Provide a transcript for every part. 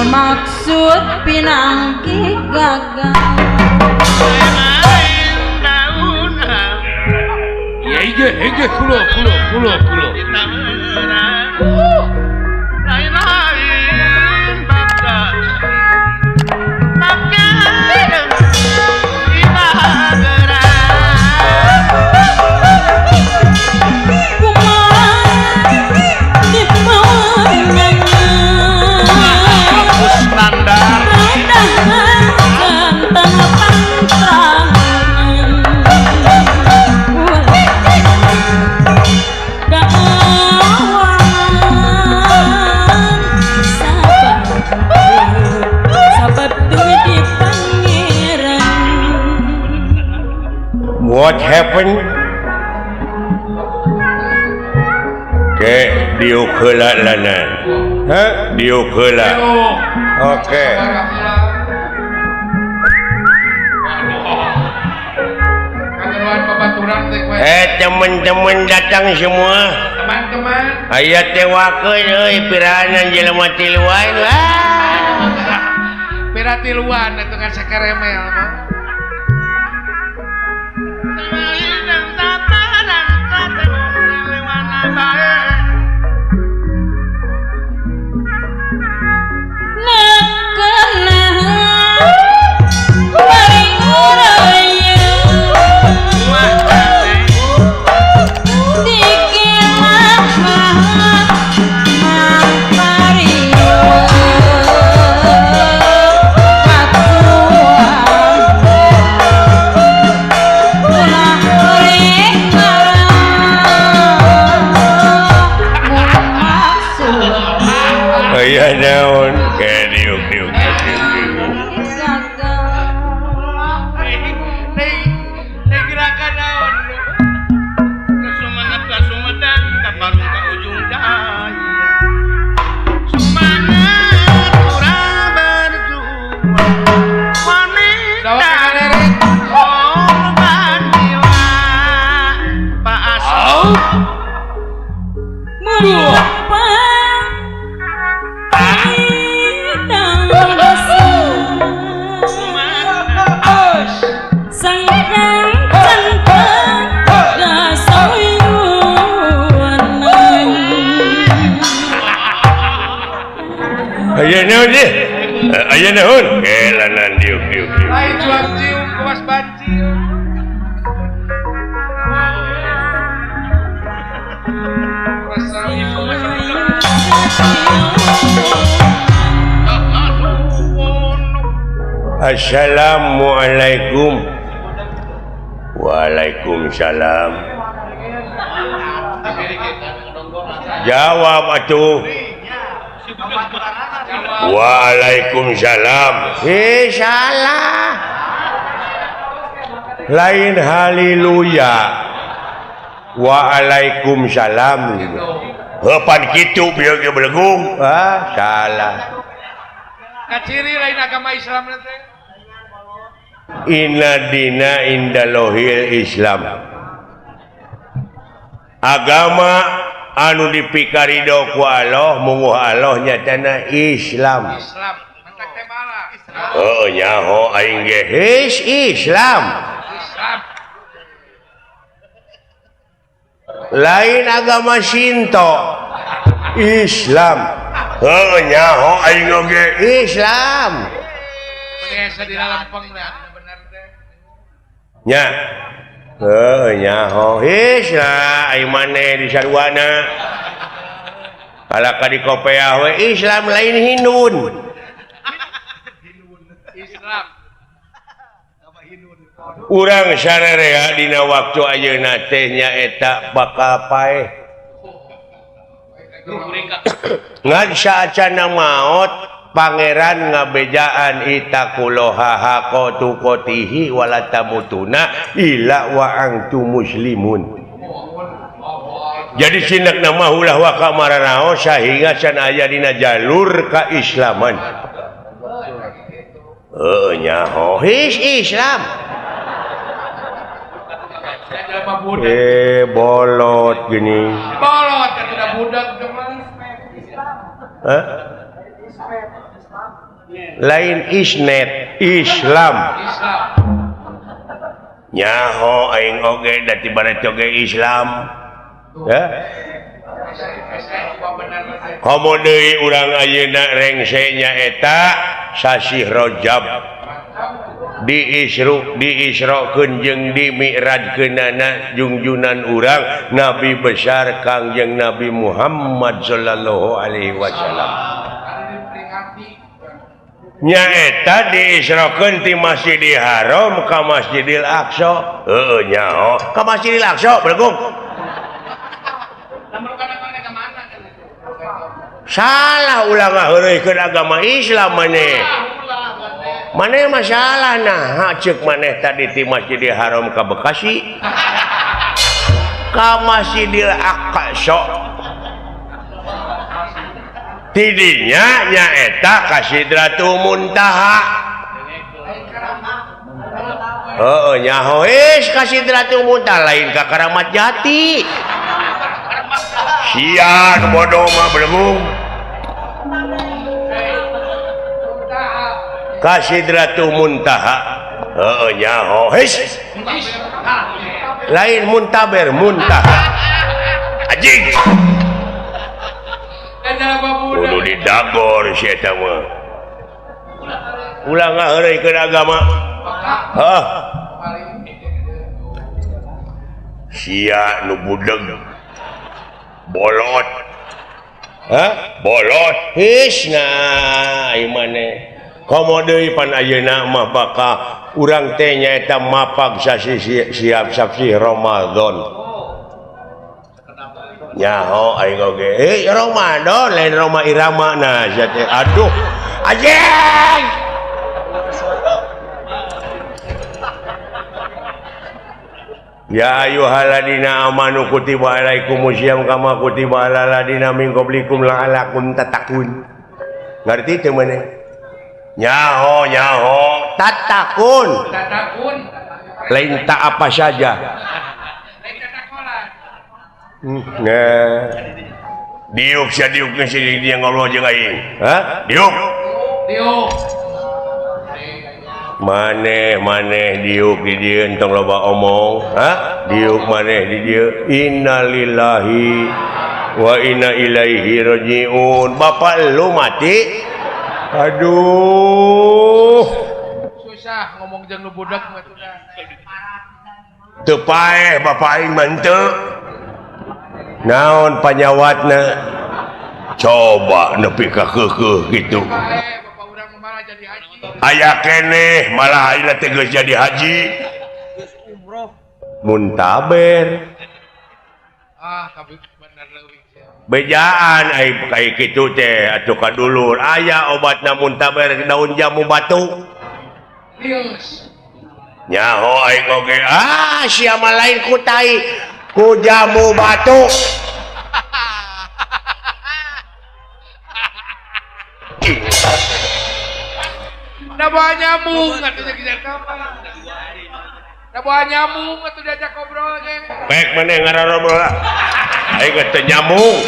Maksud pinangki gagal. Ya iya iya kulo kulo kulo kulo. What happened? Ke diuk heula lanan. Hah? Diuk heula. Oke. Teman-teman datang semua. Teman-teman. Aya teh wakeun euy pirahanan jelema tiluan lah. Pira tiluan atuh ngasakaremel mah. Aya naon ke diuk diuk diuk. Gerakan naon Sumanap ka Sumedang ka Parung ka ujung daya. Semangat urang berjuang wanita korban jiwa Pak Aso. Aya naon deh? Aya naon? Kelanan diuk diuk diuk. Lain cuang cium kuas bancium. Assalamualaikum. Waalaikumsalam. Jawab atuh. Waalaikumsalam. Salah. Lain haleluya. Waalaikumsalam. Heupan kitu bieu ge belegung. Ah, salah. Kaciri lain agama Islam teh. Inna dina indalohil Islam. Agama anu dipikarido ku Allah munguh Allah nyatana Islam. Islam. Mantak teh malah. Heuh nyaho aing ge his Islam. Islam. Lain agama Shinto. Islam. Heuh nyaho aing oge Islam. Biasa di lempeng bener teh. Nya. Heuh nyaho his lah aing maneh di sarwana. Kalaka di kopeah we Islam lain Hindun. Islam. Urang sararea dina waktu ayeuna teh nyaeta bakal paeh. Ngan saacana maot pangeran ngabejaan itaqullaha haqqa tuqatihi wala tamutuna illa wa antum muslimun. Jadi sinak nama ulah waka maranao sehingga can aya dina jalur keislaman. Heuh nyaho his Islam. Bolot gini. Bolot tidak budak Hah? Lain isnet Islam. Nyaho aing oge da ti barat oge Islam. Ya. Komo deui urang ayeuna rengse nyaeta sasih Rajab. Diisrokeun jeung dimi'rajkeunana jungjunan urang Nabi besar Kangjeng Nabi Muhammad sallallahu alaihi wasallam. Nyaeta diisrokeun ti Masjidil Haram ka Masjidil Aqsa. Heueuh nyaho ka Masjidil Aqsa belegung. Salah ulah ngaheureuykeun agama Islam maneh. Maneh masalah nah ceuk maneh tadi ti Masjidil Haram ka Bekasi ka Masjidil Aqsa. Tidinya nyaeta ka Sidratul Muntaha. Heueuh nyaho geus ka Sidratul Muntaha lain ka Karamat Jati. Sia nu bodoh mah belegung. Ka Sidratul Muntaha. Heueuh nyaho geus. Lain muntaber muntaha. Anjing. Kudu didagor si eta mah. Ulah ngaheureuykeun agama. Hah. Sia nu budeg. Bolot. Hah? Bolot. His nah ieu maneh. Komo deui pan ayeuna mah bakal urang teh nyaeta mapag sasi siap sasi Ramadan. Nyaho aing oge. Eh Ramadan lain Roma Irama nah sia teh. Aduh. Anjing. Ya ayyuhalladzina amanu kutiba alaikumusiyam kama kutiba alal ladzina min qablikum la'allakum tattaqun. Ngarti teu maneh? Nyaho nyaho tatakun. Tatakun. Lain tak apa saja. Lain tatakolan. Nah. Diuk sia diuk geus dia ngobrol jeung aing. Hah? Diuk. Diuk. Maneh maneh diuk di dieu entong loba omong. Hah? Diuk maneh di dieu. Innalillahi wa inna ilaihi rajiun. Bapak lu mati. Aduh. Susah ngomong jeung nu budak mah tuh. Teu paeh bapak aing mah henteu. Naon panyawatna? Coba nepi ka keukeuh kitu. Aya keneh malah ayeuna teh geus jadi haji. Muntaber. Ah, tapi bener leuwih. Bejaan ai kai kitu teh atuh ka dulur aya obatna muntaber daun jamu batu. Lius. Nyaho aing oge ah sia mah lain ku tai ku jamu batu. Da bawa nyamuk atuh jeung apa? Da bawa nyamuk atuh diajak ngobrol ge. Baik maneh ngarobrol lah. Aing teu nyamuk.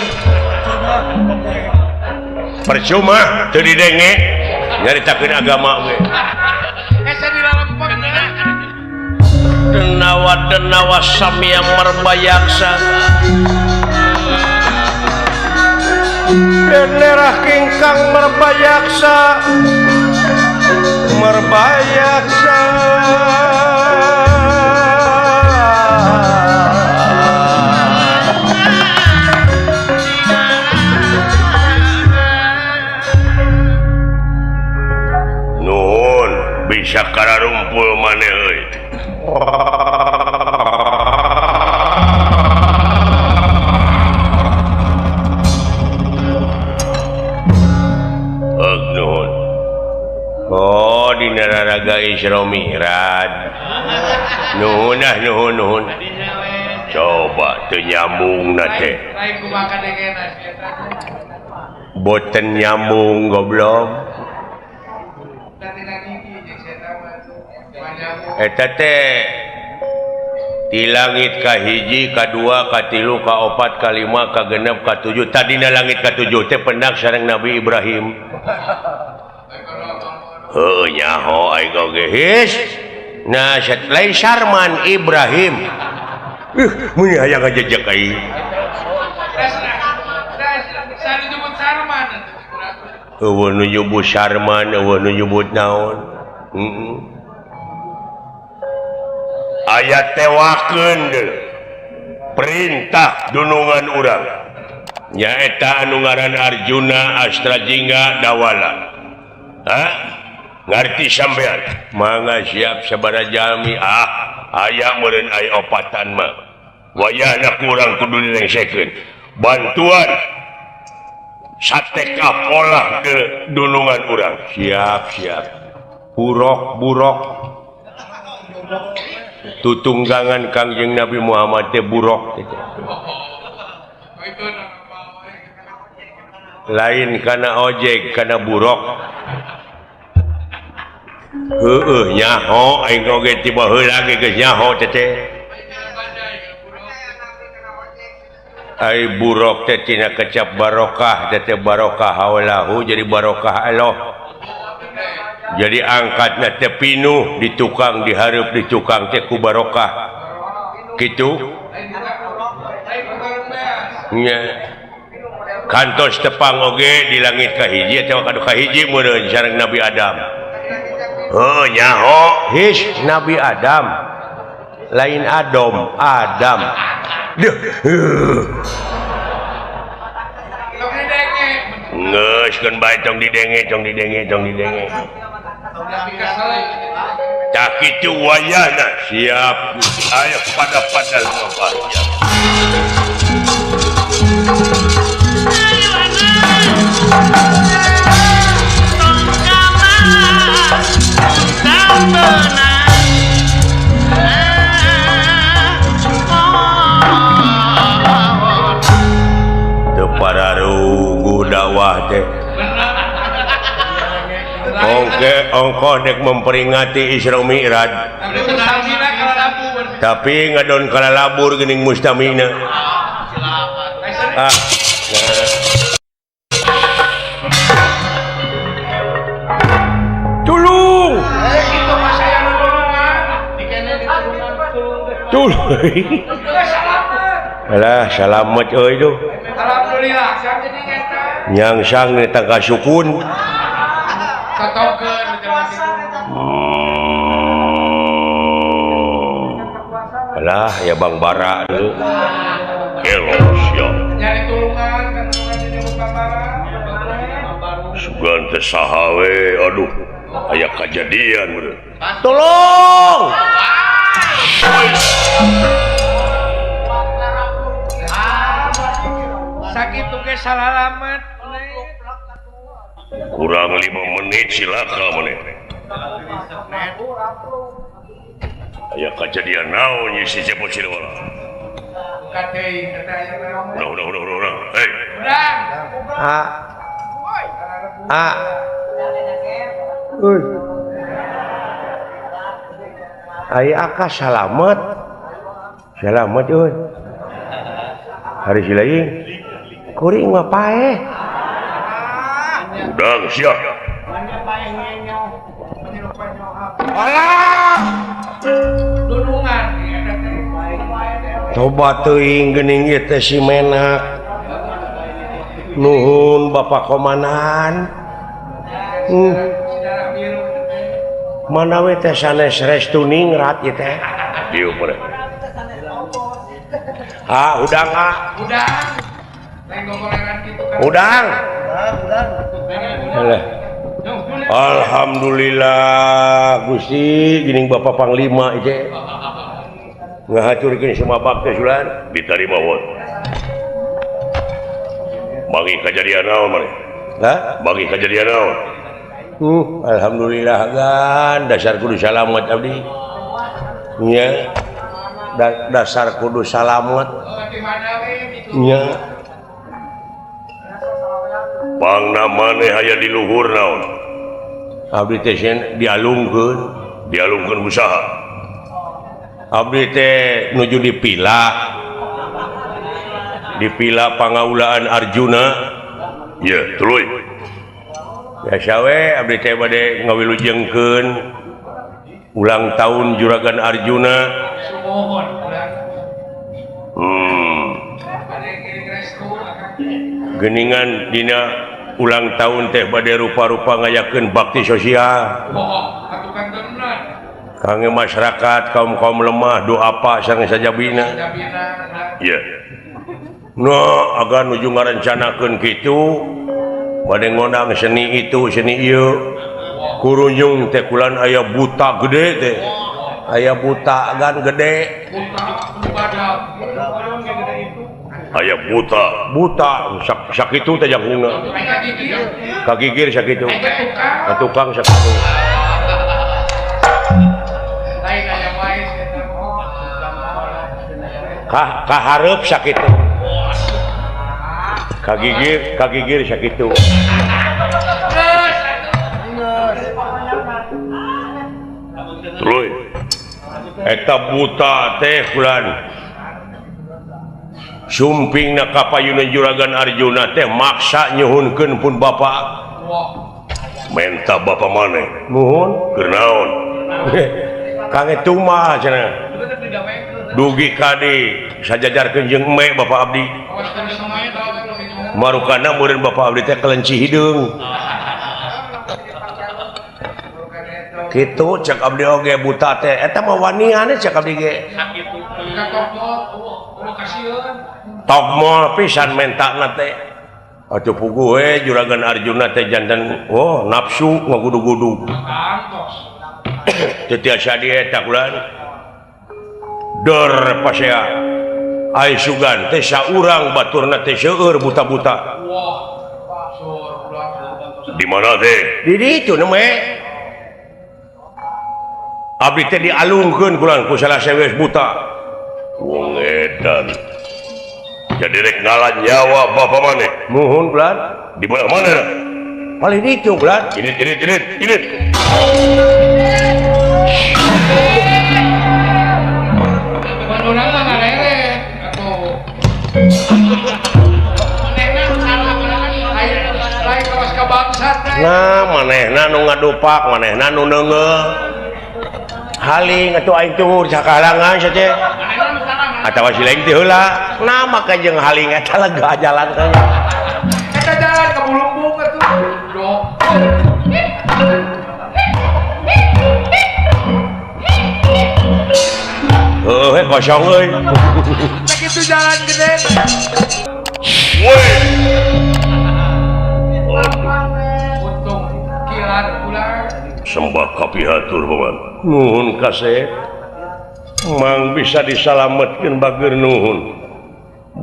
Percuma teu didenge nyaritakeun agama ge. Hese dilalempeng. Denawa denawa samya merbayaksa. Daerah kingkang merbayaksa. Merbayaksa. Bisa kararumpul maneh euy. Nuhun. Oh, dina raraga Isra Mi'raj. Nuhun ah, nuhun nuhun. Coba teu nyambung na teh. Boten nyambung goblok. Eta teh di langit kahiji, kadua, katilu, kaopat, kalima, kagenep, katujuh. Tadina langit katujuh teh pendak sareng Nabi Ibrahim. Heuh nyaho aing oge his. Nah, lain Sarman Ibrahim. Mun hayang ngajejek aing. Eueuh nu nyebut Sarman, eueuh nu nyebut naon. Heeh. Aya tewakeun deui perintah dunungan urang. Nyaeta anu ngaran Arjuna Astrajingga Dawala. Hah? Ngarti sampean? Mangga siap sabaraha jalmi. Ah, aya meureun aya opatan mah. Wayahna kurang kudu dilengsekeun. Bantuan sateka polah ke dunungan urang. Siap, siap. Burok, burok. Tutunggangan Kangjeng Nabi Muhammad teh burok teh. Lain kana ojek, kana burok. Heueuh nyaho aing oge ti baheula ge geus nyaho teh teh. Ai burok teh tina kecap barokah teh teh barokah haulahu jadi barokah Allah. Jadi angkatna teh pinuh di tukang dihareup di tukang teh ku barokah. Kitu? Nya. Kantos tepang oge di langit kahiji atawa kadu kahiji meureun sareng Nabi Adam. Heuh nyaho his Nabi Adam. Lain Adom, Adam. Duh. Geus keun bae tong didenge, tong didenge, tong didenge. Tah kitu wayahna siap. Aya pada-pada lupa siap. Teu pararuguh dakwah teh. Ongke ongkoh dek memperingati Isra Mi'raj. Tapi ngadon kalalabur geuning mustamina. Ah. Tulung. Tulung. Alah salamet euy duh. Alhamdulillah Nyangsang ni tangka sukun. Alah ya Bang Bara dulu. Kelos ya. Nyari tulungan kan nyebut Bang Bara. Sugan teh saha we aduh aya kajadian meureun. Tolong. Sakitu ge salalamet. Kurang 5 menit silaka maneh. Aya kajadian naon ieu si Cepot Sirwala. Kateuing teh aya naon. Udah udah udah udah. Hei. Urang. A. A. Euy. Aya aka salamet. Salamet euy. Hari si lain. Kuring mah paeh. Udang sia. Alah. Dunungan. Coba teuing geuning ieu teh si Menak. Nuhun Bapak Komandan. Mana we teh sanes restu ningrat ieu teh. Dieu meureun. Ah, udang ah. Udang. Lain gogoleran kitu kan. Udang. Udang. Alah, Alhamdulillah Gusti geuning Bapak Panglima ieu ngahaturkeun sumabak teh sulan ditarima wot. Bagi kajadian naon maneh? Hah? Bagi kajadian naon? Alhamdulillah gan dasar kudu salamet abdi. Nya dasar kudu salamet. Nya pangna maneh aya di luhur naon? Abdi teh sieun dialungkeun, dialungkeun usaha. Abdi teh nuju dipila. Dipila pangaulaan Arjuna. Ye, tuluy. Biasa we abdi teh bade ngawilujengkeun ulang tahun Juragan Arjuna. Geningan dina ulang tahun teh bade rupa-rupa ngayakeun bakti sosial. Kangge masyarakat kaum-kaum lemah doa apa sareng sajabina. Iya. No, agan nuju ngarencanakeun kitu bade ngondang seni itu seni ieu. Kurunjung teh kulan aya buta gede teh. Aya buta agan gede. Aya buta. Buta sakitu teh jangkungna. Kagigir sakitu. Ka tukang sakitu. Kahareup sakitu. Kagigir, kagigir sakitu. Tuluy. Eta buta teh kulan. Sumpingna ka payuna Juragan Arjuna teh maksa nyuhunkeun pun bapa. Menta bapa maneh. Nuhun. Keur naon? Kangge tumbal cenah. Dugi kadi sajajarkeun jeung eme Bapak abdi. Marukana meureun Bapak abdi teh kelenci hideung. Kitu cek abdi oge buta teh eta mah wanian cek abdi ge. Tokmol pisan mentana teh. Atuh puguh we Juragan Arjuna teh janten oh nafsu ngagudug-gudug. Teu tiasa dieta kulan. Dor pasea. Ai sugan teh saurang baturna teh seueur buta-buta. Di mana teh? Di ditu neme. Abdi teh dialungkeun kulan ku salah sewes buta. Wong edan. Jadi rek ngalan nyawa bapa maneh. Muhun kulan. Di belah mana? Paling ditu kulan. Ini ini ini ini. Urang mah ngarere atuh. Manehna salah lain kawas ka bangsat teh. Nah, manehna nu ngadupak, manehna nu neungeuh. Haling atuh aing cungur sakalangan sia teh. Atawa si lain teh heula. Nah, maka jeung haling eta lega jalan teh. Eta jalan ka Bulumbung atuh. Do. Heuh, kosong euy. Sakitu jalan gede. Woi. Untung kilat ular. Sembah kapihatur paman. Nuhun kasih. Mang bisa disalametkeun bageur nuhun.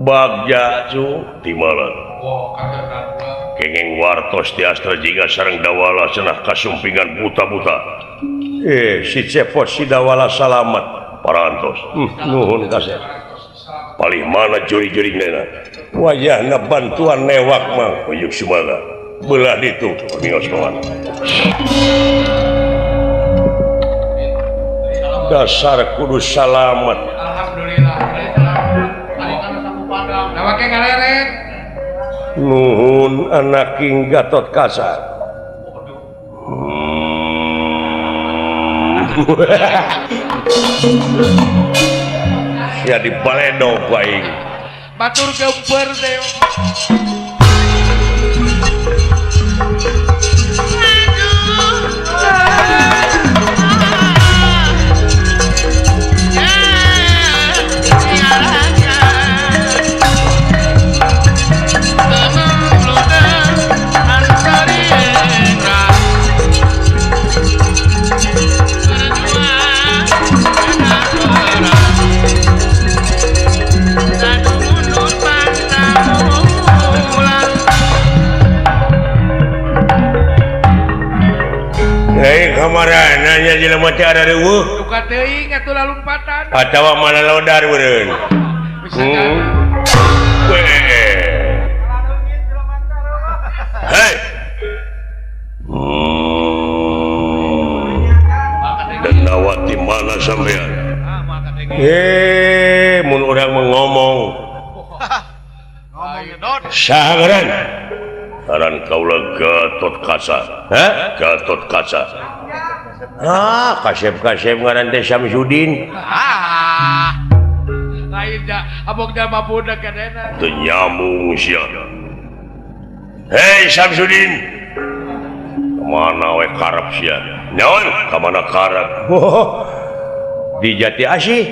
Bagja cu timalan. Kenging wartos di Astra Jingga sareng Dawala cenah kasumpingan buta-buta. Si cepot si Dawala salamet. Parantos. Nuhun kasih. Palih mana juri-juri nena. Wayahna bantuan newak mang. Uyuk sumaga. Belah ditu. Mingos paman. Dasar kudu salamet. Alhamdulillah. Nuhun anak King Gatot Kaca. Sia dibaledog ku aing. Batur geumpeur teh. Kamarana nya jelema teh arareuweuh. Duka teuing atuh lalumpatan. Atawa malalodar meureun. Bisa jadi. Hei. Denawati mana sampean? Mun urang mengomong. Saha ngaran? Ngaran kaula Gatot Kaca. Hah? Gatot Kaca. Ah, kasep-kasep ngaran teh Samsudin. Ah. Lain da abok da mabudak kadena. Teu nyambung sia. Hei Samsudin. Kamana we karep sia? Naon? Kamana karep? Di Jati Asih.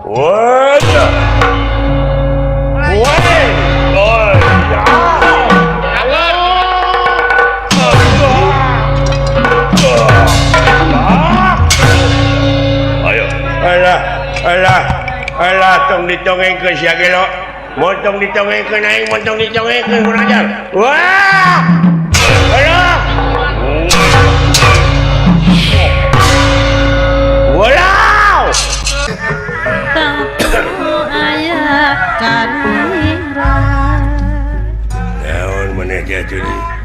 Wah. Woi. Oi. Ayo. Alah, alah, alah tong ditongengkeun sia gelo. Montong ditongengkeun aing, montong ditongengkeun kurang ajar. Wah! Alah. Walau. Aya kadira. Naon maneh jatuh deui?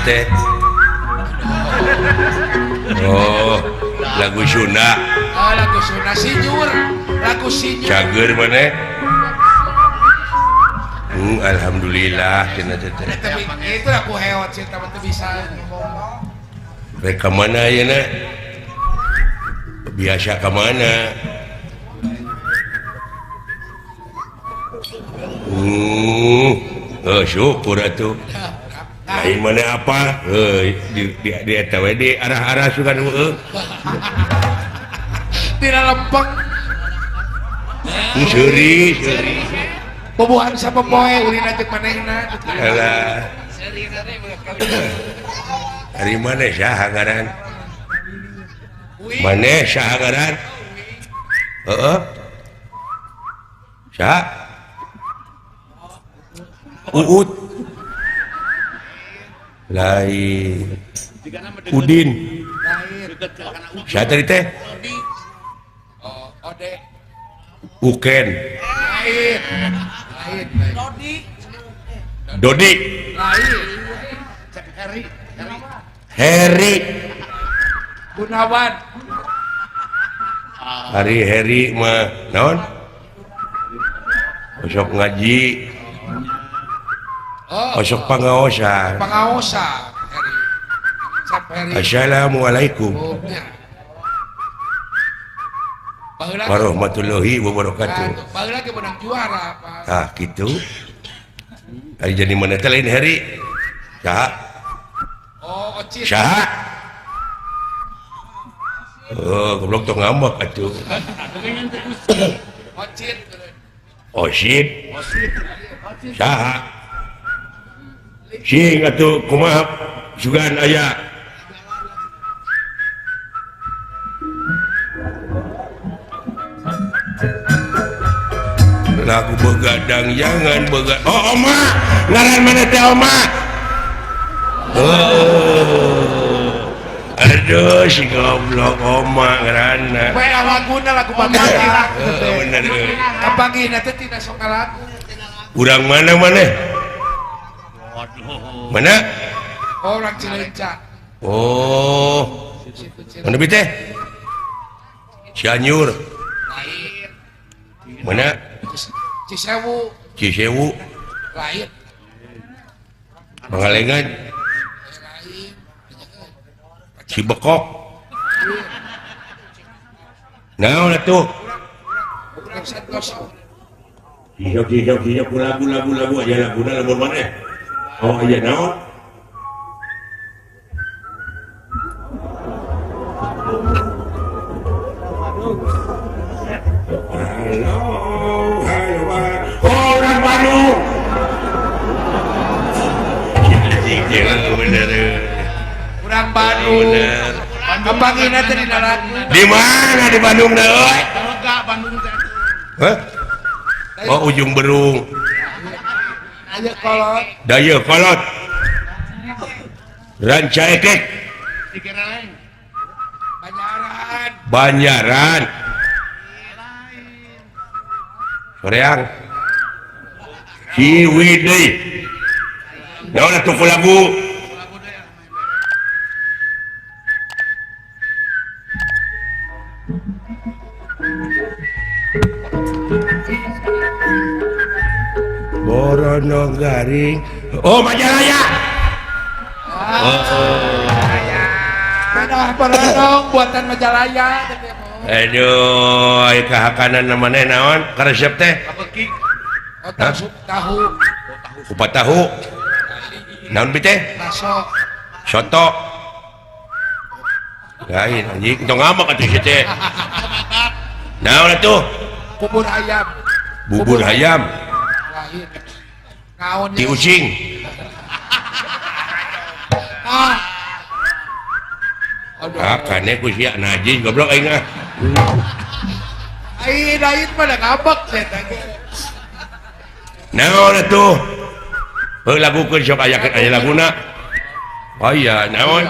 Teh. Oh, lagu Sunda. Oh, lagu Sunda sinyur, lagu sinyur. Cager maneh? Alhamdulillah cenah teh. Itu lagu heot sih, tapi teu bisa ngomong. Rek ka mana ayeuna? Biasa ka mana? Oh, syukur atuh. Lain mana apa? Di eta we di arah-arah sugan heueuh. Tina lempeng. Seuri, seuri. Bobohan sapopoe ulina jeung manehna. Alah. Ari maneh saha ngaran? Maneh saha ngaran? Heeh. Saha? Uut. Lain Udin. Siapa tadi teh? Uken. Dodi. Heri Gunawan. Hari Heri mah naon? Osok ngaji. Osok pangaosan. Pangaosan. Assalamualaikum warahmatullahi wabarakatuh. Baheula ge menang juara, Pak. Ah, kitu. Ari jadi mana teh lain Heri? Saha? Oh, Ocit. Saha? Oh, goblok tong ngambek atuh. Ocit. Ocit. Saha? Sing atuh kumaha sugan aya. Lagu begadang jangan begadang. Oh, oma, ngaran mana teh oma? Oh. Aduh si goblok oma ngaranna. We laguna lagu baganti lagu teh. Bener. Kapanggihna teh tina sok lagu. Urang mana maneh? Mana? Oh, orang Cileunca. Oh. Mana bi teh? Cianjur. Mana? Cisewu. Cisewu. Lain. Pangalengan. Cibekok. Naon atuh? Hisok hisok hisok lagu lagu lagu aja laguna lamun maneh. Oh iya naon? Halo, halo, orang Bandung. Orang Bandung. Kepangina teh dina lagu. Di mana di Bandung teh euy? Bandung teh. Hah? Oh Ujung Berung. Kolot. Daya kolot. Rancaekek. Banyaran. Banyaran. Soreang. Ciwidey. Naon atuh ku lagu? Borono garing. Oh Majalaya. Oh, oh. Pedah Boronong buatan Majalaya. Aduh, ai kahakanan maneh naon? Karesep teh? Oh, tahu, tahu. Kupat tahu. Naon bi teh? Baso. Soto. Lain anjing, tong ngambek atuh si teh. Naon atuh? Bubur ayam. Bubur ayam. Lain. Naon Ti ucing. Ah. Aduh. Ah, kane ku sia najis goblok aing ah. Aing lain mah da ngambek sia teh. Naon atuh? Heuh lagukeun sok aya aya laguna. Oh iya, naon?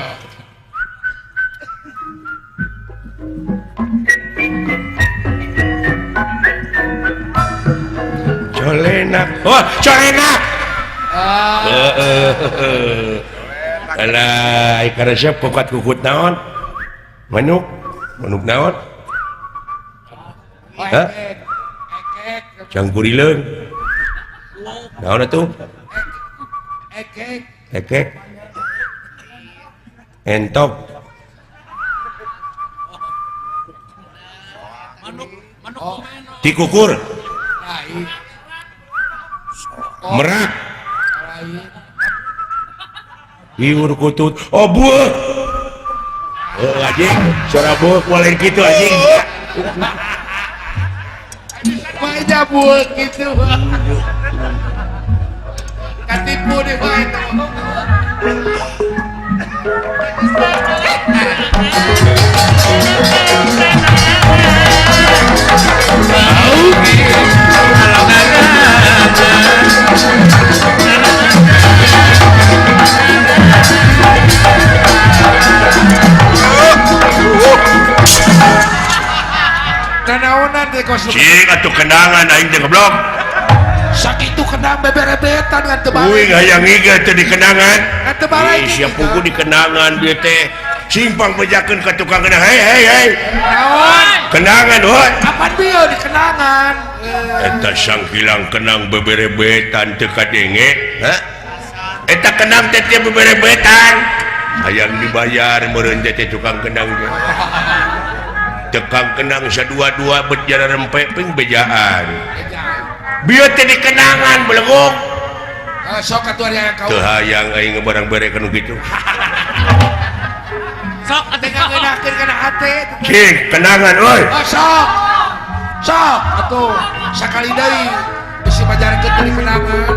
Colenak. Oh, colenak. Ah. Heeh. Alah, ai karesep kukat kukut naon? Manuk, manuk naon? Oh, Hah? ekek. Ekek. Cangkurileun. Naon atuh? Ekek. Ekek. Entok. Manuk, manuk oh. Tikukur. Lain. Merak. Lain. Iur kutut. Oh buah. Oh anjing, suara buah lain kitu anjing. Banyak buah gitu. Katipu deh mah itu. Nanaonan teh kos. Cing atuh kenangan aing teh goblok. Sakitu kenang beberebetan ngan teu balik. Uing hayang iga teh di kenangan. Ngan teu balik. Ih, sia pugu di kenangan bieu teh. Simpang bejakeun ka tukang kenang. Hei hei hei. Naon? Kenangan heuh. Kapan bieu di kenangan? Eta sangkilang kenang beberebetan teu kadenge. Hah? Eta kenang teh teu beberebetan. Hayang dibayar meureun teh tukang kenang teh. Tukang kenang sadua-dua bet jara rempe ping bejaan. Bieu teh di kenangan beleguk. Sok atuh ari hayang kau. Teu hayang aing barang bere kanu kitu. Sok atuh ngeunakeun kana hate. Cing, kenangan euy. Oh, sok. Sok atuh sakali deui bisi majarkeun di kenangan.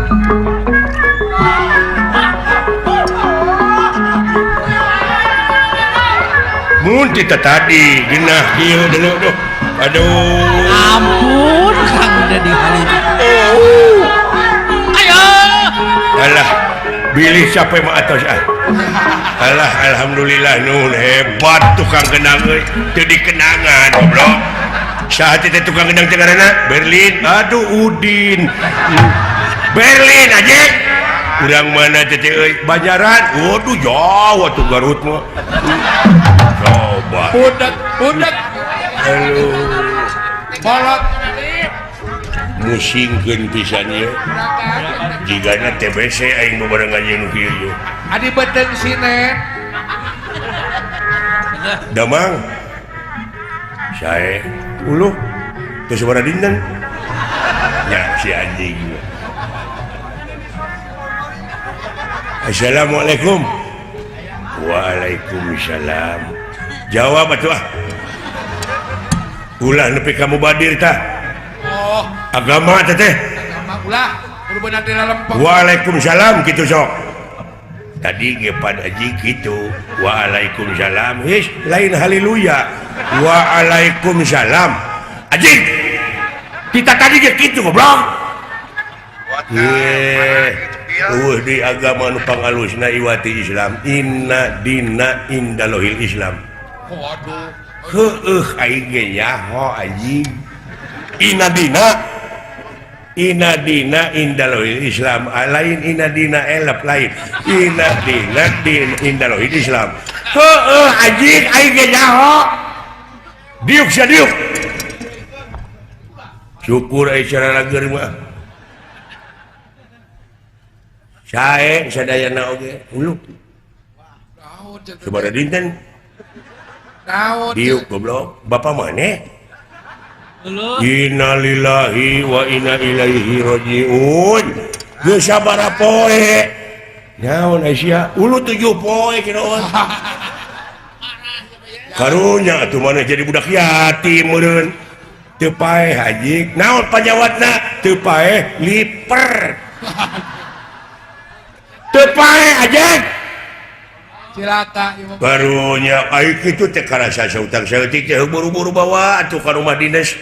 Mun ti tadi genah kieu deuleu duh. Aduh. Ampun Kang Dedi Halim. Oh. Ayo. Alah, bilih sampai mah atos ah. Alah, alhamdulillah nuhun hebat tukang kenang euy. Teu dikenangan goblok. Saha teh tukang kenang teh ngaranna? Berlin. Aduh Udin. Berlin aja. Urang mana teh euy? Banjaran. Waduh jauh atuh Garut mah. Coba. Budak, budak. Aduh. Bolot. Musingkeun pisan ieu. Jigana TBC aing babarengan jeung nu kieu ieu. Adi beuteung sinen. Damang. Sae uluh teu sabaraha dinten. Nya si anjing. Assalamualaikum. Waalaikumsalam. Jawab atuh ah. Ulah nepi ka mubadir tah. Oh. Agama teh teh. Agama ulah kudu beunang di lalempeng. Waalaikumsalam kitu sok. Tadi ge pad aji kitu. Waalaikumsalam. His lain haleluya. Waalaikumsalam. Aji. Kita tadi ge kitu goblok. Eueuh di agama nu pangalusna iwati Islam. Inna dina indalohil Islam. Waduh. Heueuh aing ge nyaho anjing. Inna dina Inna dina indalohil Islam. Lain inna dina elep lain. Inna dina din indalohil Islam. Heueuh anjing aing ge nyaho. Diuk sia diuk. Syukur ai cara lager mah. Sae sadayana oge ulu. Sabaraha dinten? Naon? Diuk goblok. Bapak maneh? Innalillahi wa inna ilaihi rajiun. Geus sabaraha poe? Naon sia? Ulu 7 poe kiraon. Karunya atuh maneh jadi budak yatim meureun. Teu paeh haji. Naon panyawatna? Teu paeh liper. Teu paeh aja. Cilaka ieu. Barunya ai kitu teh karasa sautang saeutik teh buru-buru bawa atuh ka rumah dinas.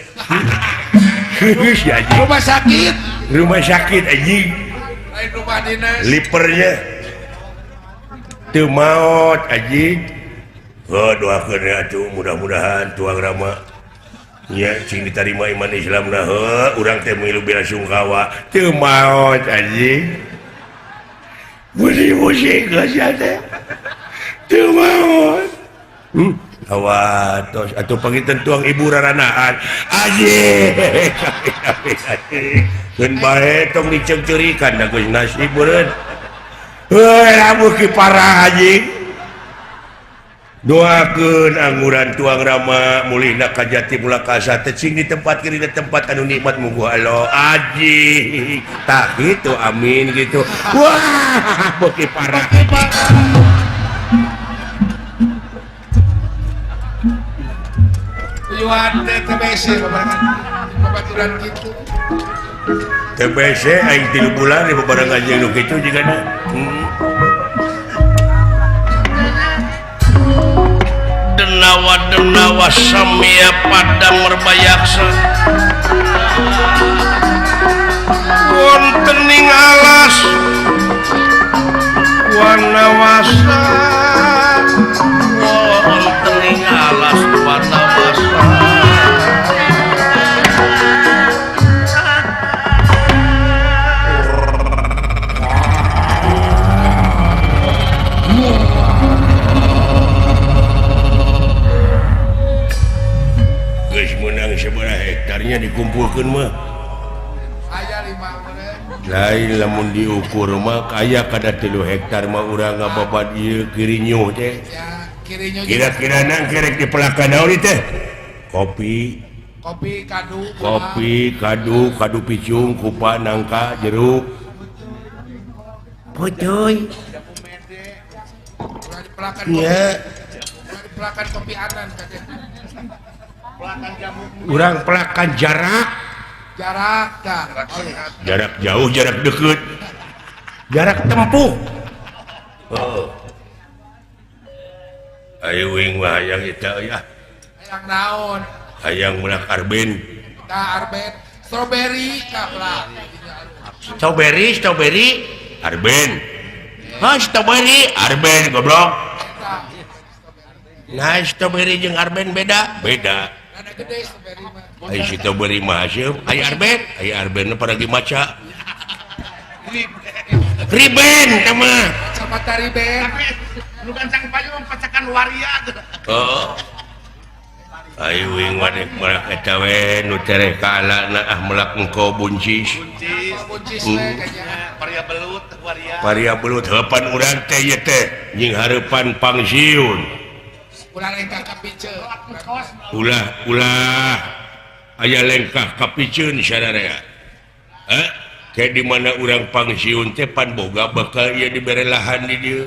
Geus ya anjing. Rumah sakit. Rumah sakit anjing. Lain rumah dinas. Lipernya teu maot anjing. Heuh doakeun atuh mudah-mudahan tuang rama nya cing ditarima iman Islamna heuh urang teh milu bela sungkawa teu maot anjing. Musik-musik teh teu maot. Awatos atuh panginten tuang ibu raranaan anjing. Keun bae tong diceungceurikan da geus nasib meureun. Heuh lamun ki parah anjing. Doakeun angguran tuang rama mulihna ka jati mulakasa teh cing ditempatkeun dina tempat anu nikmat muguh Allah anjing. Tah kitu amin gitu. Wah beuki parah. Tujuan teh TBC babarengan babaturan kitu. TBC aing 3 bulan di babarengan jeung nu kitu jigana. Denawa denawa samia padang merbayaksa wonten ing alas wanawasa wonten ing alas wanawasa menang seberapa hektarnya dikumpulkan mah aya 5 lain lamun diukur mah kaya kada 3 hektar mah urang ngababat ieu kirinyuh teh kira-kira nang kerek dipelakan naon teh kopi kopi kadu kopi kadu kadu picung kupa nangka jeruk pocoy ya pelakan kopi anan katanya. Urang pelakan jarak jarak jarak jauh jarak deket jarak tempuh. Oh. Ayo wing mah hayang eta ya hayang naon hayang melak arben tah arben strawberry ka pelak strawberry strawberry arben ha strawberry arben goblok. Nah strawberry jeung arben beda beda. Ai strawberry mah haseum ai arben ai arben paragi maca riben teh mah kacamata riben nu gancang payung pacakan waria. Oh. Ai wing wadek melak eta we nu tereh ka alana ah melak engko buncis. Buncis we kayaknya paria belut waria. Paria belut heupan urang teh ieu teh jeung hareupan pangsiun. Ulah lengkah kapiceun. Ulah ulah aya lengkah kapiceun sararea. Heh, Kayak di mana urang pangsiun teh pan boga bakal ieu dibere lahan di dieu.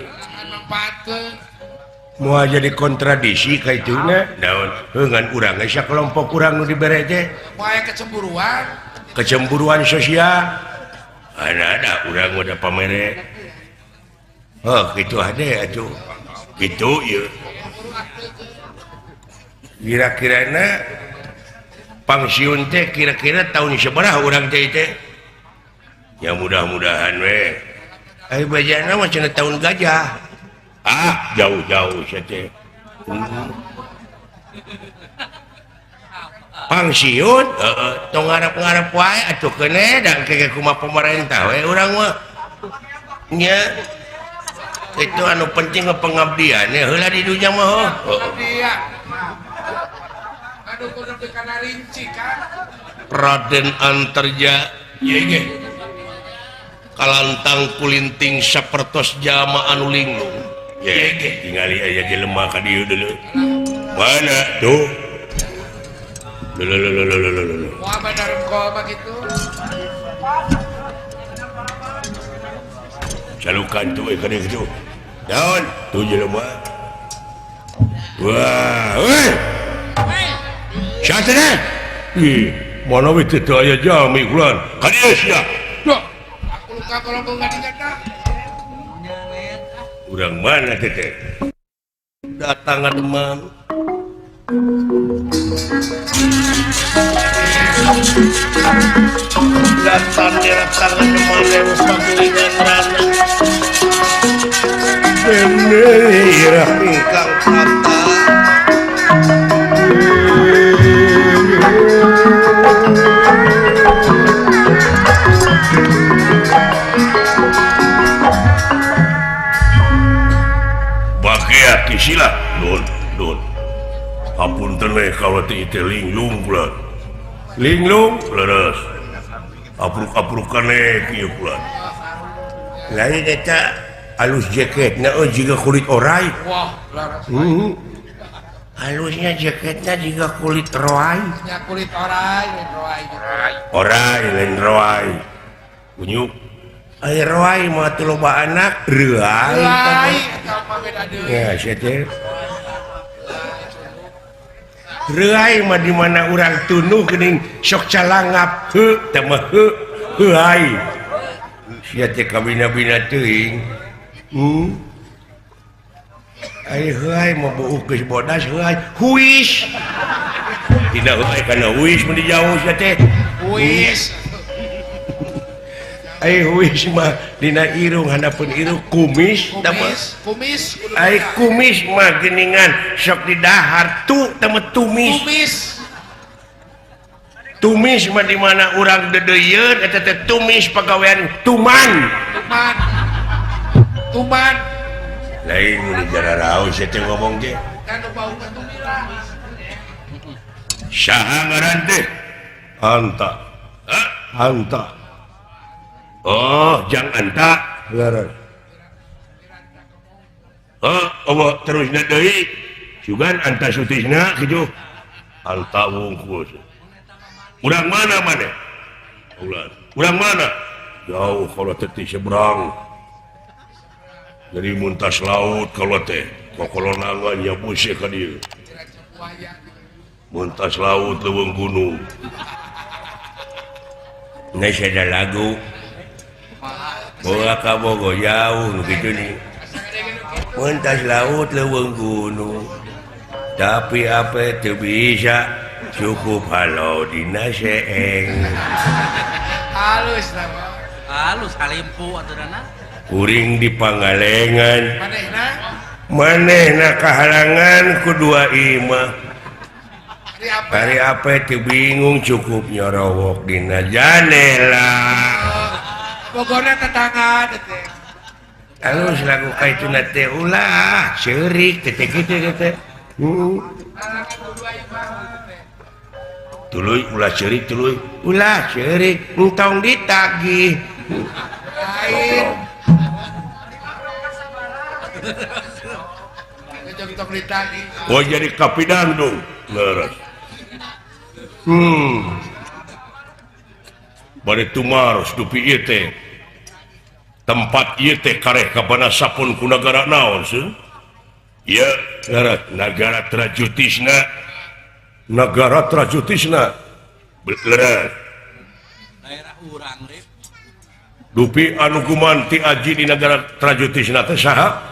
Moal jadi kontradisi ka ituna. Naon? Heuh ngan urang ge sakelompok urang nu dibere teh. Moal kecemburuan. Kecemburuan sosial. Ada urang udah pamere. Oh, kitu ade atuh. Kitu ieu. Kira-kirana pangsiun teh kira-kira tahun sabaraha urang teh teh? Ya mudah-mudahan we. Ai bajana mah cenah tahun gajah. Ah, jauh-jauh sia teh. Pangsiun heeh, tong ngarep-ngarep wae atuh keun da engke kumaha pemerintah we urang mah. Nya itu anu penting mah pengabdian heula di dunya mah heuh. Pengabdian. Aduh kudu teu kana rinci kan. Raden Antarja ieu ge kalantang kulinting sapertos jalma anu linglung. Ieu ge tingali aya jelema ka dieu deuleu. Mana tuh? Lelelelelelele. Moal badar engkol mah kitu. Calukan tuh ka dieu kitu. Naon? Tuh jelema. Wah, euy. Siapa teh? Ih, mana we teu aya jami kulan. Ka dieu sia. Duh, aku luka kalau enggak dinyata. Urang mana teh teh? Datang demam. Datang diratangan demam pagulingan rana. Bener ingkang prata. Bagia kisila nun nun. Apunten we kalau teh teh linglung kula. Linglung leres. Apruk-aprukan we kieu kula. Lain eta alus jaketna euy jiga kulit orai. Wah, leres. Halusnya jaketnya juga kulit roai. Ya kulit orai, lain roai gitu. Orai lain roai. Unyuk. Ai roai mah teu loba anak, reuai. Reuai eta mah beda deui. Ya, sia teh. Reuai mah di mana urang tunuh geuning sok calangap heuh teh mah heuh heuai. Sia teh kabina-bina teuing. Ai heuai mah beuh geus bodas heuai huis. Tina heuai kana huis mun dijauh sia teh. Huis. Ai huis mah dina irung handapeun irung kumis tah mah. Kumis. Ai kumis mah geuningan sok didahar tu tah mah tumis. Tumis. Tumis mah di mana urang dedeuyeun eta teh tumis pagawean tuman. Tuman. Tuman. Lain mun jararaos teh ngomong teh. Saha ngaran teh? Anta. Hah? Anta. Oh, jang Anta. Leres. Oh, eueuh terusna deui. Sugan Anta Sutisna kitu. Anta wungkul. Urang mana maneh? Ulah. Urang mana? Jauh kalau teh ti seberang. Jadi muntas laut kalau teh kokolonangan ya busih ka dieu. Muntas laut leuweung gunung. Geus ada lagu. Boga ka Bogo jauh nu kitu nih. Muntas laut leuweung gunung. Tapi apa teu bisa cukup halo dina seeng. Halus lah. Halus halimpu aturanna. Kuring di Pangalengan manehna manehna kahalangan ku dua imah. Hari apa teu bingung cukup nyorowok dina janela. Bogorna tetangga teh. Alus lagu ka itu na teh ulah seurik teh kitu teh. Tuluy ulah seurik tuluy ulah seurik entong ditagih. Lain. Oh jadi kapidang dong. Leres. Bade tumaros dupi ieu teh. Tempat ieu teh kareh kabana sapun ku nagara naon seuh? Ieu nagara Trajutisna. Nagara Trajutisna. Leres. Daerah urang rip. Dupi anu gumanti aji di nagara Trajutisna teh saha?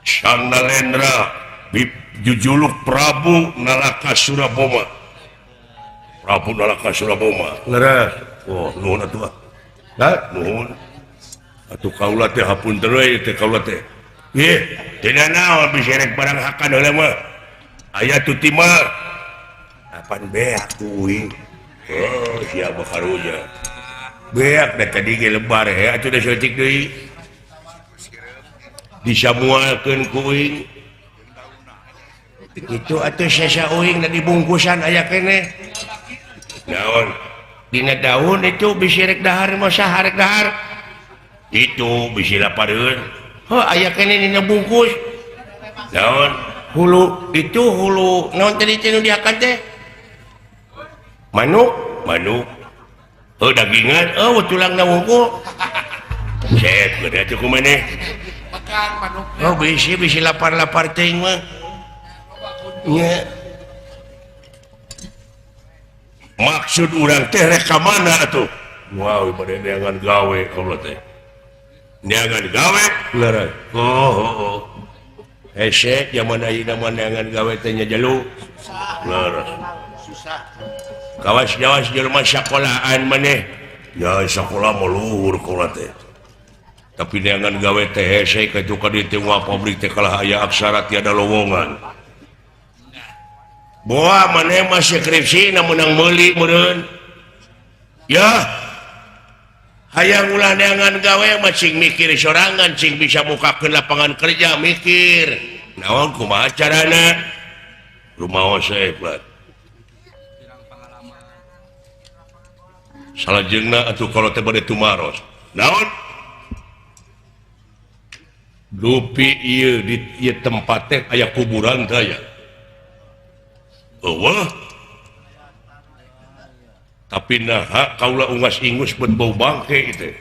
Sang Nalendra jujuluk Prabu Nalaka Suraboma. Prabu Nalaka Suraboma. Leres. Oh, nuhun atuh. Ha, nuhun. Atuh kaula teh hapunten we teh kaula teh. Ih, teu naon bisa rek barang hakan heula mah. Aya tuti mah. Apan beak kuing. Oh, sia bakarunya. Beak da tadi ge lebar he atuh da saeutik deui. Disamualkeun ku uing. Itu atuh sesa uing da dibungkusan aya keneh. Naon? Dina daun itu bisi rek dahar mah saha rek dahar. Itu bisi lapareun. Heuh aya keneh dina bungkus. Naon? Hulu itu hulu naon tadi teh nu diakan teh? Manuk, manuk. Oh dagingan, oh tulangna wungkul. Cek gede atuh kumaneh. Makan manuk. Oh bisi bisi lapar-lapar teuing mah. Nya. Maksud urang teh rek ka mana atuh? Wow, bade neangan gawe kaula teh. Neangan gawe? Leres. Oh, oh, oh. Hese zaman ayeuna mah neangan gawe teh nya jelu. Leres. Susah. Kawas-jawas jelema sakolaan maneh. Ya sakola mah luhur kaula teh. Tapi neangan gawe teh hese kitu ka dieu teh moal pabrik teh kalah aya aksara tiada lowongan. Boa maneh mah skripsi na meunang meuli meureun. Ya, hayang ulah neangan gawe mah cing mikir sorangan cing bisa mukakeun lapangan kerja mikir. Naon kumaha carana? Rumaos we plat. Salajengna atuh kalau teh bade tumaros. Naon? Dupi ieu di ieu tempat teh aya kuburan teh aya. Eueuh. Tapi naha kaula ungas ingus beut bau bangke ieu teh.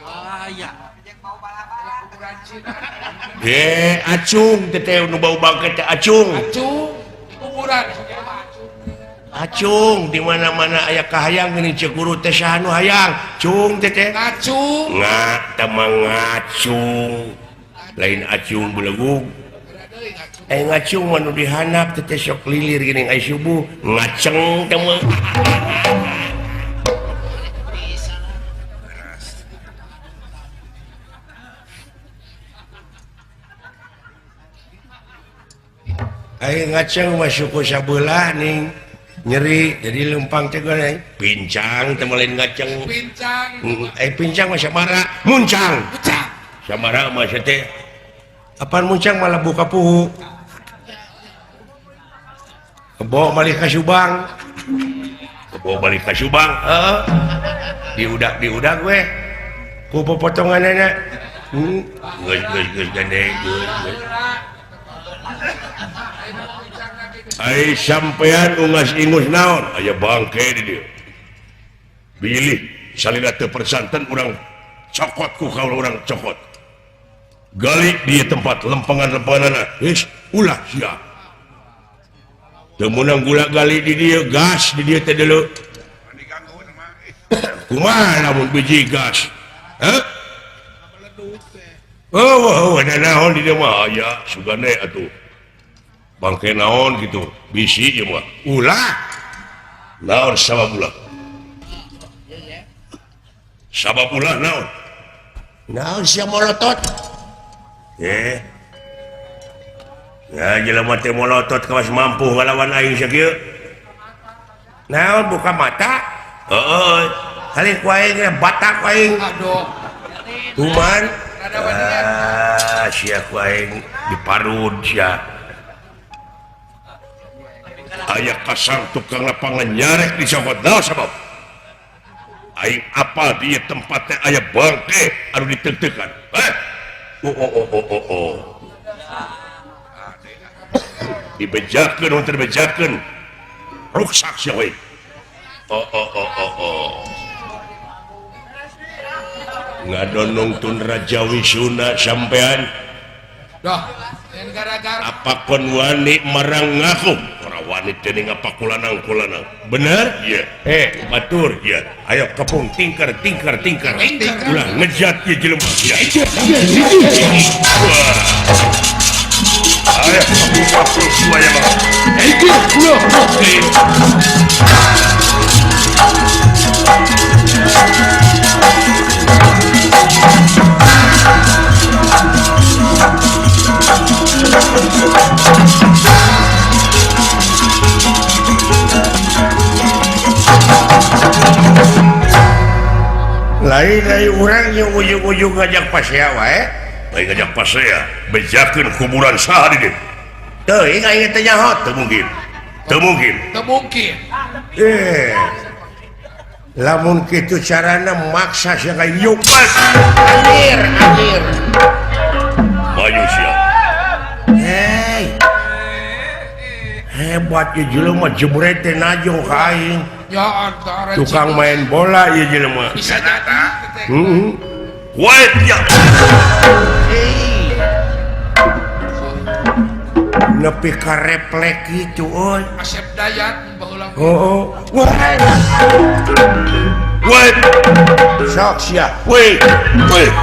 Aya. Acung teh teh nu bau bangke teh acung. Acung kuburan. Acung di mana-mana aya kahayang geuning ceuk guru teh saha nu hayang. Cung teh teh. Ngacung. Nga teh mah ngacung. Lain acung belegug. Ngacung mah nu dihandap teh teh sok lilir geuning aya subuh. Ngaceng teh mah. Ayo ngaceng mah suku sabelah ning nyeri jadi lempang teh goreng pincang teh lain ngaceng pincang pincang mah sabara muncang muncang sabara mah teh apaan muncang malah buka puhu kebo balik ka Subang kebo balik ka Subang heeh diudak-diudak weh ku popotonganana geus geus geus gede geus ai sampean ungas ingus naon aya bangke di dieu bilih salila teu persanten urang cokot ku kaula urang cokot gali di tempat lempengan-lempenganana geus ulah sia teu meunang gula gali di dieu gas di dieu teh deuleu kumaha lamun biji gas heuh oh oh naon di dieu mah aya sugane atuh bangke naon gitu bisi ieu mah ulah naon sabab ulah sabab ulah naon naon sia molotot ya jelema teh molotot kawas mampu ngalawan aing sakieu naon buka mata heeh kali ku aing batak aing aduh kuman ah sia ku aing diparud sia aya kasar tukang lapangan nyarek di cokot naon sabab aing apal di tempat teh aya bangke anu diteuk-teukan oh oh oh oh oh oh dibejakeun henteu dibejakeun ruksak sia we oh oh oh oh oh Ngadonongtun Raja Wisuna sampean. Dah, yang gara-gara apa kon wani marang ngaku? Ora wani dening apa kulanang-kulanang. Bener? Iya. Batur ya. Ayo kepung tingkar tingkar tingkar. Ulah ngejat ye jelema. Ya. Wah. Ayo kepung semuanya bang. Lain dari urang yang ujung-ujung ngajak pasea wae. Lain ngajak pasea, bejakeun kuburan saha di dieu. Teuing aing teh nyaho, teu mungkin. Teu mungkin. Teu mungkin. Lamun kitu carana maksa sia ka yupas. Anjir, anjir. Maju sia. Hei. Hebat ieu jelema jebret teh najong ka aing. Ya antara tukang main bola ieu jelema. Bisa jadi. Heeh. Wait ya. Nepi ka reflek kitu euy. Asep Dayat baheula. Heeh. Wah. Wait. Sok sia. Wait. Wait.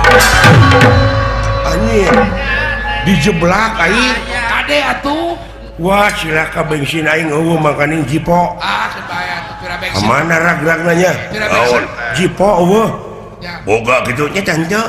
Anjir. Dijeblak aing. Kade atuh. Wah, silaka bensin aing eueuh makanin jipo. Ah, sebaya atuh pira bensin. Mana rag-ragna nya? Naon? Jipo eueuh. Boga kitu nya teh henteu.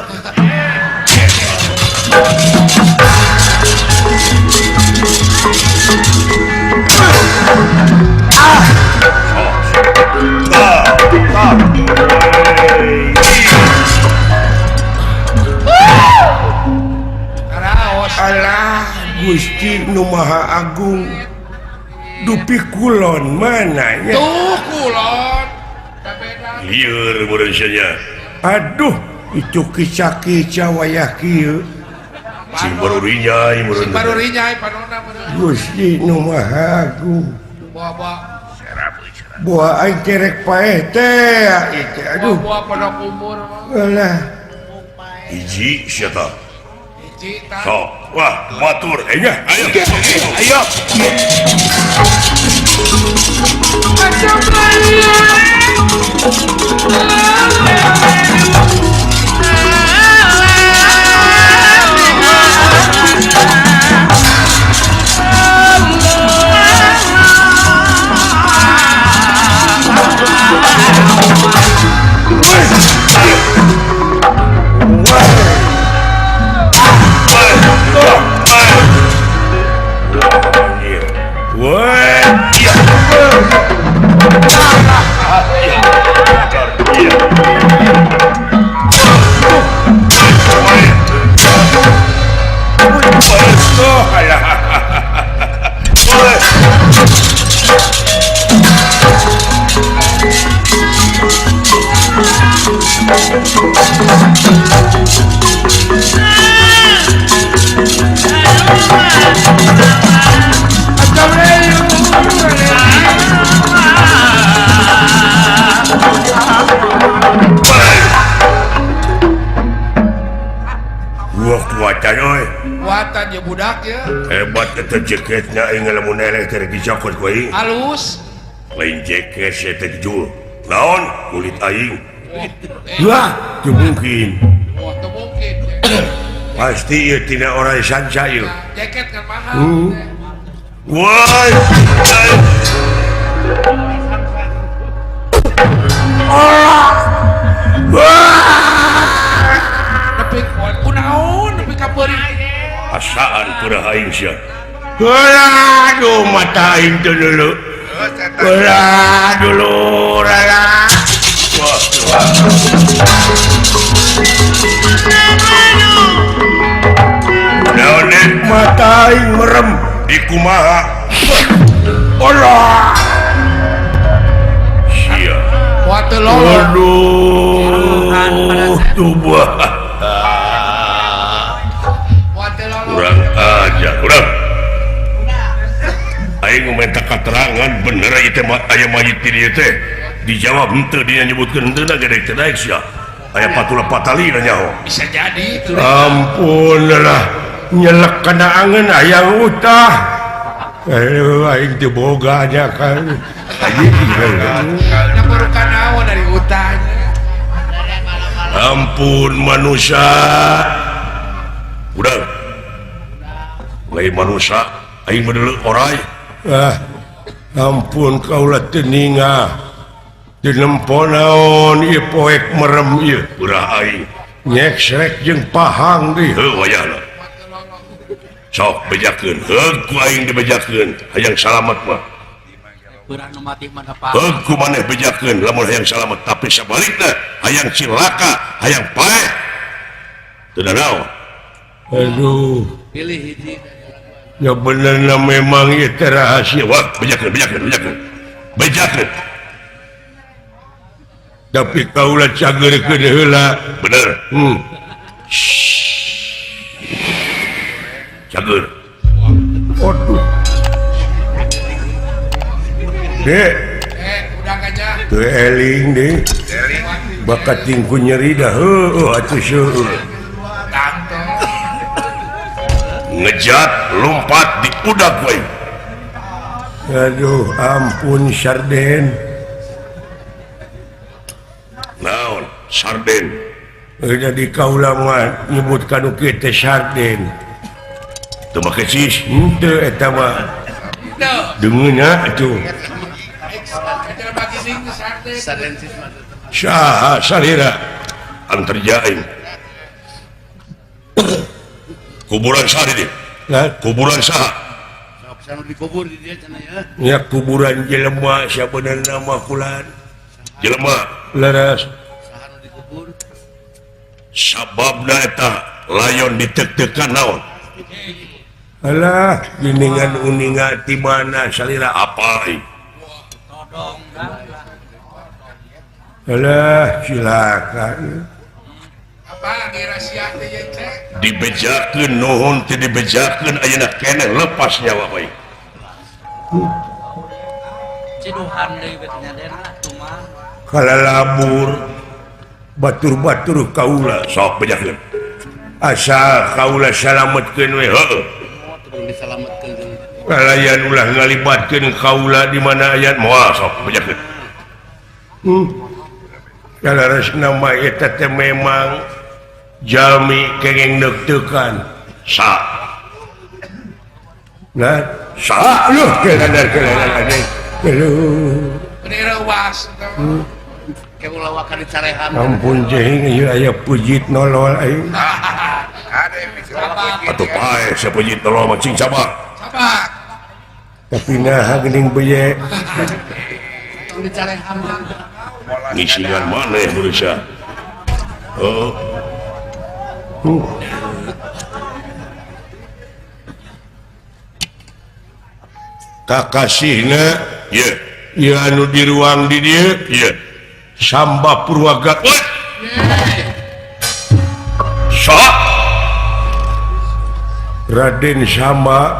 Alah Gusti Nu Maha Agung dupi kulon mana nya? Tuh kulon. Lieur meureun nya. Aduh, itu kica-kica wayah kieu. Sing baru rinyai meureun. Sing baru rinyai panona meureun. Gusti Nu Maha Agung. Buah-buah. Buah aing kerek paeh teh itu aduh. Buah pondok umur. Alah. Hiji sia tah. Hiji tah. Sok, wah, batur. Ayo, ayo. Ayo. Kuatan ya budak ya. Hebat eta jaketna aing lamun eleh teh dicokot ku aing. Halus. Lain jaket sia teh jul. Naon kulit aing. Wah, teu mungkin. Wah, teu mungkin. Pasti ieu tina orang sanca ieu. Jaket kan mahal. Wah. Wah. Nepi kunaon nepi ka peurih. Asaan pura aing sia. Aduh mata aing teu dulu. Ulah dulu rala. Wah. Naon mata aing merem di kumaha? Allah. Sia. Kuat lolo. Aduh, tubuh. Kurang aja, kurang. Aing minta keterangan bener ieu teh aya mayit di dieu teh. Dijawab henteu dia nyebutkeun henteu da gede teh daek sia. Aya patula patali nyaho. Bisa jadi itu. Ampun lah nyelek kana angeun hayang utah. Aduh aing teu boga nya kan. Nya baru kanaon dari utahnya. Ampun manusia. Udah. Lain manusia aing bedeuleu orai. Ah, ampun kaula teu ningah. Dinempo naon ieu poek merem ieu urah aing nyeksrek jeung pahang deui heuh wayahna sok bejakeun heuh ku aing dibejakeun hayang salamet mah urang nu mati mah pahang heuh ku maneh bejakeun lamun hayang salamet tapi sabalikna hayang cilaka hayang paeh teu naon aduh pilih hiji ya benerna memang ieu teh rahasia wah bejakeun bejakeun bejakeun bejakeun tapi kaula cageurkeun heula bener cager aduh dek udang aja teu eling deui bakat tingku nyeri dah heueuh atuh seueur ngejat lompat di udag we aduh ampun sarden naon sarden jadi kaula mah nyebut kanu kieu teh sarden teu make cis henteu eta mah deungeunna atuh saha salira anterja aing kuburan saha di dieu kuburan saha sok dikubur di dieu cenah ya nya kuburan jelema sabenerna mah kulan jelema leres sababna eta layon ditek-tekan naon alah geningan uninga ti mana salira apa aing alah cilaka apa rahasia teh ye cek dibejakeun nuhun teu dibejakeun ayeuna keneh lepas nyawa bae ciduhan deui betnya dena kumaha kalalabur batur-batur kaula sok bejakeun asal kaula salametkeun we heueuh disalametkeun kalayan ulah ngalibatkeun kaula di mana aya moal sok bejakeun kalaresna mah eta teh memang jalmi kengeng deuk-deukan sa nah sa aduh keladar ade aduh rewas ampun jehing ieu aya pujit nolol aing atuh pae sia pujit nolol mah cing sabar sabar tapi naha geuning beye tong dicareham ngisingan maneh manusia heuh kakasihna ieu ieu anu di ruang di dieu ieu Samba Purwaga Sok Raden Samba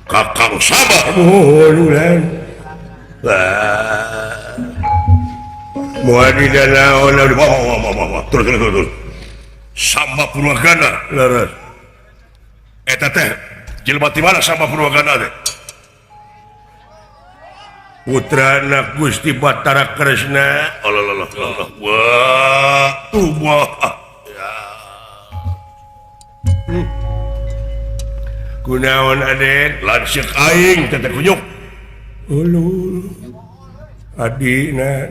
Kakang Samba mohon ulan moal di danaon terus terus terus Samba Purwagana leres eta teh jelema ti mana Samba Purwagana teh putra anak Gusti Batara Kresna Allah Allah Allah wah tuh ya kunaon aden lanceuk aing teh kunyuk ulu adina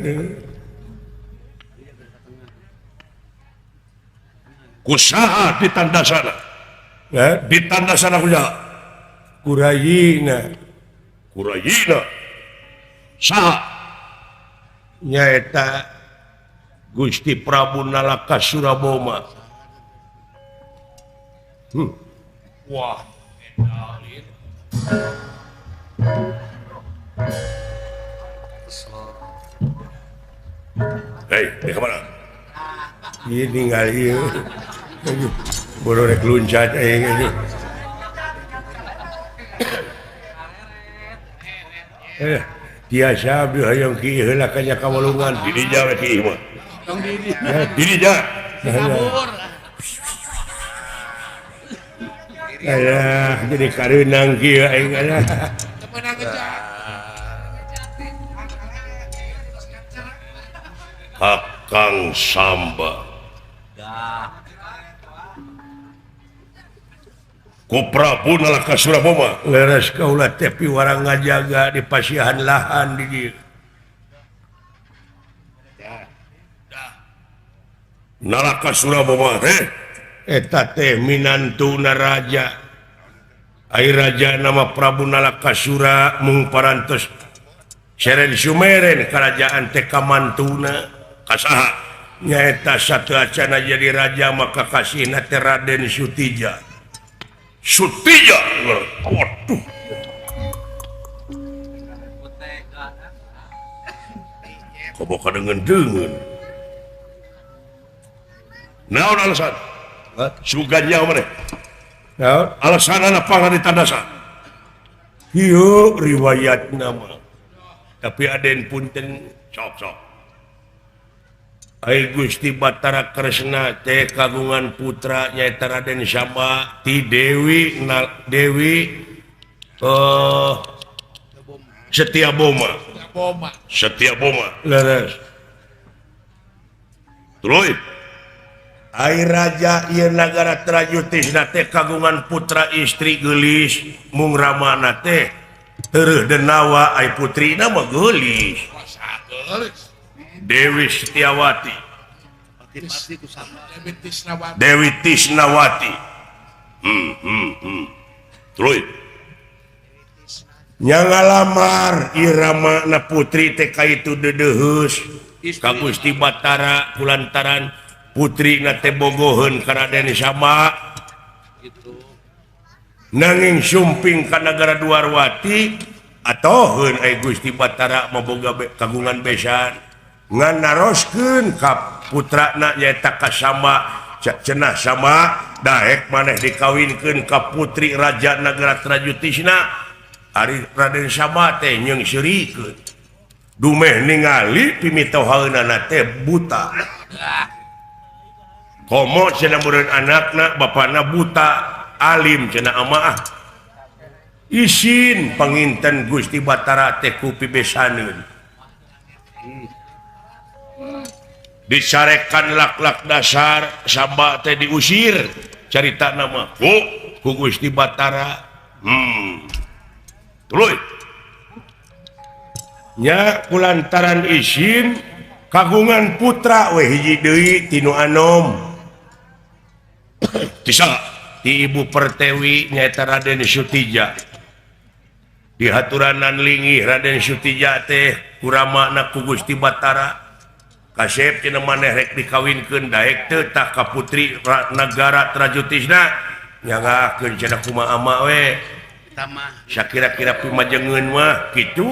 kusaha ditandasana ditandasana kusaha kurayina kurayina saha nyaeta Gusti Prabu Nalaka Suraboma. Wah hei, di mana? Ieu ninggal ieu. Aduh, boro rek luncat aing aduh. Tiasa abdi hayang ki heula ka nya kawalungan di dinya we ki mah. Tong diri. Diri ja. Alah, jadi kareunang kieu aing alah. Teu meunang ngejat. Kakang Samba. Ku Prabu Nalaka Suraboma. Leres kaula teh piwarang ngajaga di pasihan lahan di dieu. Nalaka Suraboma teh eta teh minantuna raja. Ai raja nama Prabu Nalaka Sura mung parantos seren sumeren kerajaan teh kamantuna. Kasaha? Nyaeta sateuacana jadi raja maka kasihna teh Raden Sutija. Sutija. Waduh. Komo kadengen-dengen. Naon alasan? Sugan nyaho maneh. Naon? Alasanana pangna ditandasan. Ieu riwayatna mah. Tapi aden punten sok-sok. Ai Gusti Batara Kresna teh kagungan putra nyaeta Raden Samba ti Dewi Dewi Setia Boma. Setia Boma. Leres. Tuluy. Ai raja ieu nagara Trajutisna teh kagungan putra istri geulis mung ramana teh tereuh denawa ai putrina mah geulis. Dewi Setiawati. Dewi Tisnawati. Tuluy. Nya ngalamar Irama na putri teh ka itu deudeuheus ka Gusti Batara kulantaran putri na teh bogoheun ka Raden Samba. Nanging sumping ka nagara Dwarwati atoheun ai Gusti Batara maboga kagungan besan. Ngan naroskeun ka putrana nyaeta ka Samba cenah Samba daek maneh dikawinkeun ka putri raja nagara Trajutisna. Ari Raden Samba teh nyeungseurikeun dumeh ningali pimitohaeunana teh buta. Komo cenah meureun anakna bapana buta alim cenah amaah. Isin panginten Gusti Batara teh ku pibesaneun. Dicarekan lak-lak dasar Samba teh diusir carita nama ku Gusti Batara. Tuluy. Nya kulantaran isin kagungan putra we hiji deui tinu anom. Tisa ti Ibu Pertewi nyaeta Raden Sutija. Dihaturanan linggih Raden Sutija teh kuramana ku Gusti Batara. Kasep cenah maneh rek dikawinkeun daek teu tah ka putri nagara Trajutisna nyangakeun cenah kumaha ama we. Sakira-kira pimajengeun mah kitu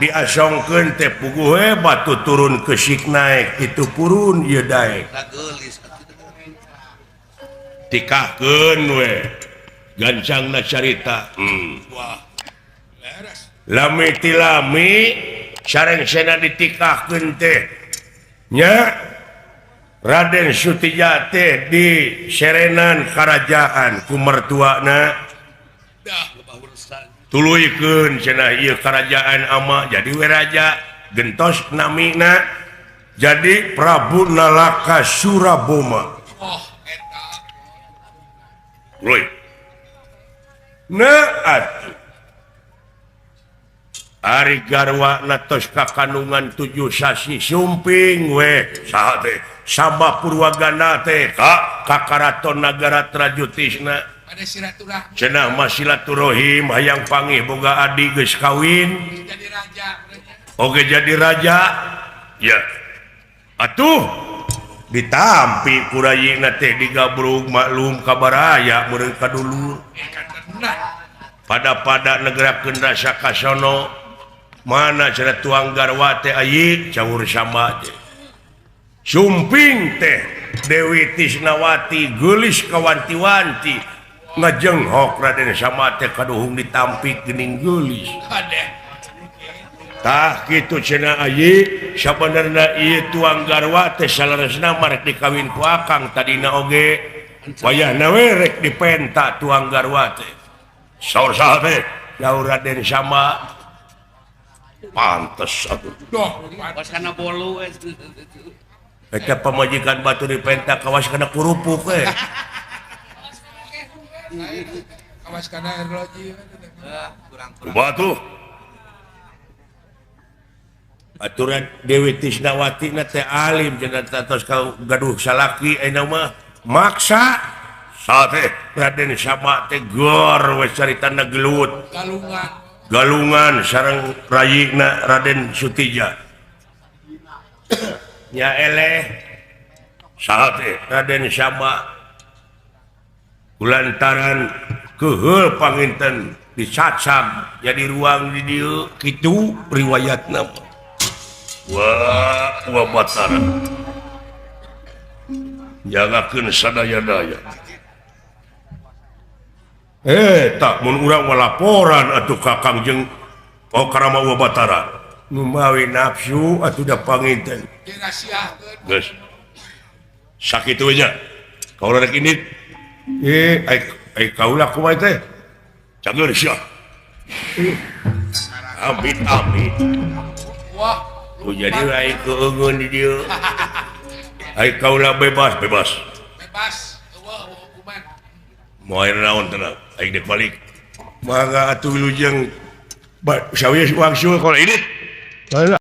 diasongkeun teh puguh we batu turun kesik naek kitu purun ieu daek. Tikahkeun we gancangna carita. Lami ti lami sarengsena ditikahkeun teh nya Raden Sutija teh di serenan karajaan ku mertuana. Tuluykeun cenah ieu karajaan ama jadi we raja gentos namina jadi Prabu Nalaka Suraboma. Oh eta. Tuluy. Nah atuh Ari garwa natos kakandungan 7 sasi sumping we saha teh Samba Purwagana teh ka karaton nagara Trajutisna. Cenah mah silaturahim hayang pangih boga adi geus kawin jadi raja. Oge jadi raja. Ya. Atuh ditampi kurayina teh digabrug maklum kabaraya meureun kadulur. Pada-pada negerakeun rasa kasono mana cenah tuang garwa teh ayi caur Samba teh. Sumping teh Dewi Tisnawati geulis kawanti-wanti ngajenghok Raden Samba teh kaduhung ditampik geuning geulis. Tah kitu cenah ayi sabenerna ieu tuang garwa teh saleresna marek dikawin ku akang tadina oge wayahna we rek dipenta tuang garwa teh. Saur saha teh? Saur Raden Sama. Pantes atuh. Doh, Kawas kana bolu Eta pamajikan batu dipenta kawas kana kurupuk we. Kawas kana erloji. Kurang-kurang. Kumaha tuh? Aturan Dewi Tisnawati na teh alim cenah tos ka gaduh salaki ayeuna mah maksa saha teh Raden Sama teh gor we caritana gelut galungan galungan sareng rayina Raden Sutija nya eleh saha teh Raden Sama kulantaran keuheul panginten dicacag jadi ruang di dieu kitu riwayatna. Wah, wah Batara. Jagakeun sadaya-daya. Tak mun urang mah laporan atuh ka Kangjeng oh Karama Wa Batara. Numawi nafsu atuh da panginten. Dirahasiakeun. Geus. Sakitu we nya. Kaula rek indit. Ai kaula kumaha teh? Cager sia. Amit amit. Wah. Ku jadi ai keungeun di dieu. Ai kaula bebas, bebas. Bebas, eueuh hukuman. Moal naon tenang, aing dek balik. Mangga atuh wilujeng sawieu wangsul kalau ini.